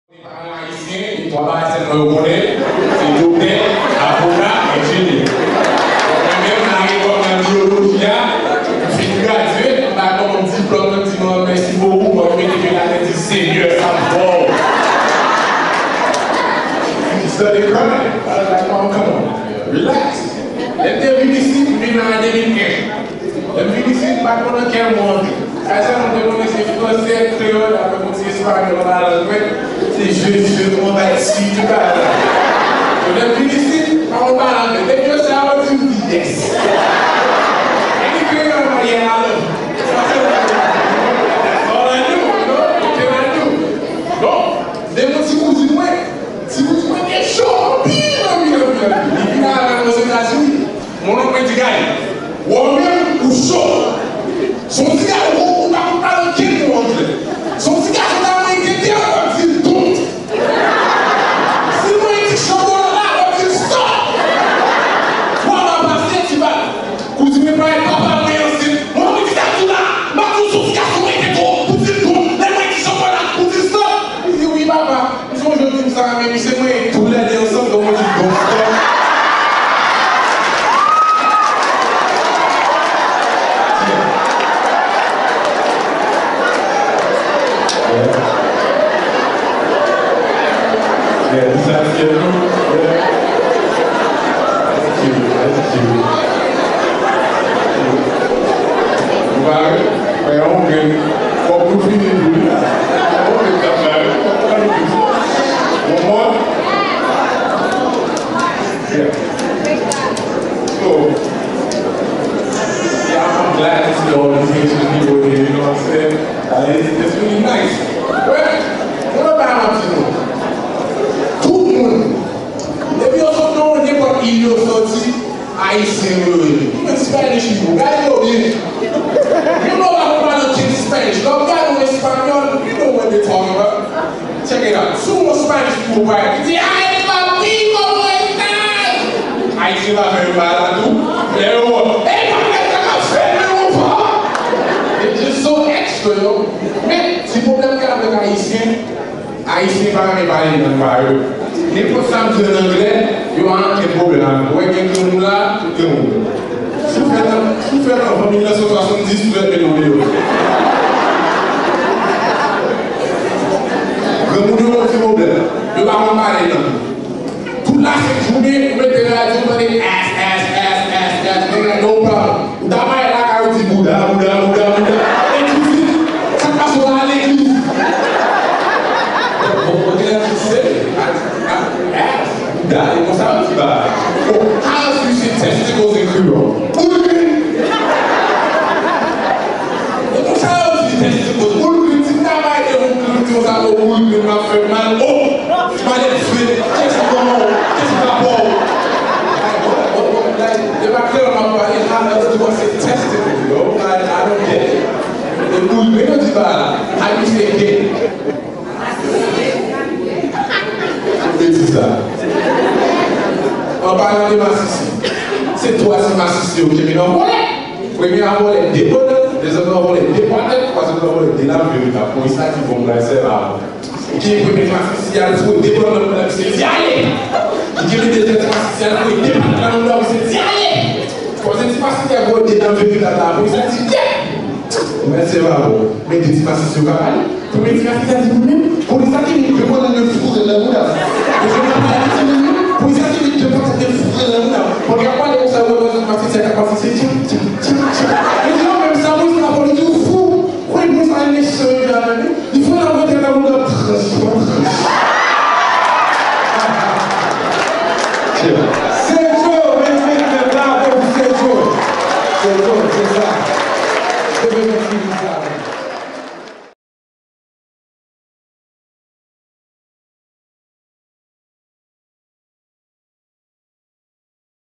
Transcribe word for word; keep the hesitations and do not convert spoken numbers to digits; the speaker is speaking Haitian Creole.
Paran ayisyen, gen twa bagay sèlman yo konnen, se doktè, avoka, enjenyè. Mwen menm, m lage kò m nan biyoloji a, m fin gradye, m bay kò m diplòm nan, m di, "Manman, mèsi bokou," mwen mete pye m atè, di, "Senyè, sa m fò." Study crime. I was like, "Mama, come on. Relax." Lè m te vin isit, m vin nan ane de mil kenz. Lè m vin isit, m pa t konn nan kèl mo antre. Sa sèlman m te konnen se fransè, kreyòl, avèk yon ti espanyòl anba lang mwen. Se je, je, comment vas-tu, tout bagay la. Lè m vin isit, pa konn pale anglè. Depi yo sa yo di m di yes. Any kreyòl, my yeah, I love you. That's all I do, you know? What can I do? Donk, de yon ti kouzin mwen, ti kouzin mwen te cho anpil, anpil, anpil, anpil. Li vin avè m Ozetazini. Mon oncle di, "Gade, wè w menm, ou cho. Se yon ti gason, ou, ou pa konn pale okenn mo anglè. Se yon ti gason ta mwen gen te w ap di l don't. Si mwen di chokola, w ap di l stop. Twa mwa pase, ti bat." Kouzin mwen pale, papa mwen ansent. Mon oncle di, "Sa tou la, m ap di w se yon ti gason mwen gen te w pou di l don't. Lè mwen di chokola, pou di l stop." Li di, "Wi, papa." M sonje w di m sa, men misye mwen toulède ansanm, donk mwen di, "Bon, stop." Yeah, this is cute. Yeah. That's cute. That's cute. Ou pa wè? Fè yon grenn. Fòk nou fini tou, wi. Fòk nou fini tou. One more? Yeah. So, yeah, I'm glad to see all these Haitian people here, you know what I'm saying? Uh, it's, it's really nice. But, mwen pa manti nou. Tout moun, depi yo sot nan nenpòt il yo soti, Ayisyen yo ye. Ki mèt Spanish people. Gade yo byen. Yon nèg pa konn pale okenn Spanish. Lè w gade yon Espanyòl, you know what they talking about. Check it out. Si w yon Spanish people pale, li di, "Ay, papi, cómo estás?" Ayisyen pa fè yo pale la tou. Lè yo, "Ey, papi, sa k ap fèt, men, mon pa." It's just so extra, yo. Men, ti pwoblèm gen avèk Ayisyen, Ayisyen pa renmen pale lang pa yo. Nenpòt sa m di ann anglè, yo pa ankenn pwoblèm avè m. Ou wè gen granmoun la, tout granmoun. Si w fèt an, si w fèt an mil nèf san swasanndis, ou fèt mete w deyò. Granmoun yo pa ankenn pwoblèm. Yo pa konn pale lang. Tout lasent jounen, ou mete radyo, ou tande ass, ass, ass, ass, ass, nèg la, no problem. Ou ta mache lakay ou di bouda, bouda, bouda, bouda. Legliz, sa k pase w la legliz? Bon, bon, gen lè m di se, a, a, ass, bouda, e konsa yo di bagay. Oh, how else do you say testicles in Creole? Boul grenn. E konsa yo di testicles, boul grenn, si m ta bay de yon grenn konsa, oh, boul grenn, m ap fè mal, oh, m al fè, kèsi manman w, kèsi papa w? Like, what, what, what, like, e pa kreyòl m ap pale, how else do I say testicles, yo? Like, I don't get it. E boul grenn yo di ba la, how you say dick? Betiz la. An palan de masisi, se twa ti masisi yo kenbe nan vòlè. Premye a vòlè de bannann, dezyèm nan vòlè de pwa tèt, twazyèm nan vòlè de lam veritab. Polis la di, "Bon, bagay, sèl avan." Li kenbe premye masisi a, li foure de bannann nan men misye, li di, "Ale!" Li kenbe dezyèm masisi a, li foure de pwa nan men misye, li di, "Ale!" Twazyèm ti masisi a voye de lam veritab la, polis la di, "Yè!" Mèt se pa bon. Men de ti masisi yo ka pale. Premye ti masisi a di, "Mwen menm, polis la kenbe de bannann yo foure nan bouda m." Dezyèm la pale, li di, "Mwen menm, polis la kenbe de pwa tèt yo foure nan bouda m." Pandan y ap pale konsa, yo wè twazyèm ti masisi a k ap pase, se tchak, tchak, tchak, tchak. Yo di, "Non, menm sa, polis la fò," li di, "Ou fou? Kwè mwen sa, yon mesye yo jwe avè m, wi." Li fout la mete nan moun nan tranch pa tranch. Se Joe, men, men, men, bravo pou se Joe. Se Joe, se sa. Se Joe, se sa.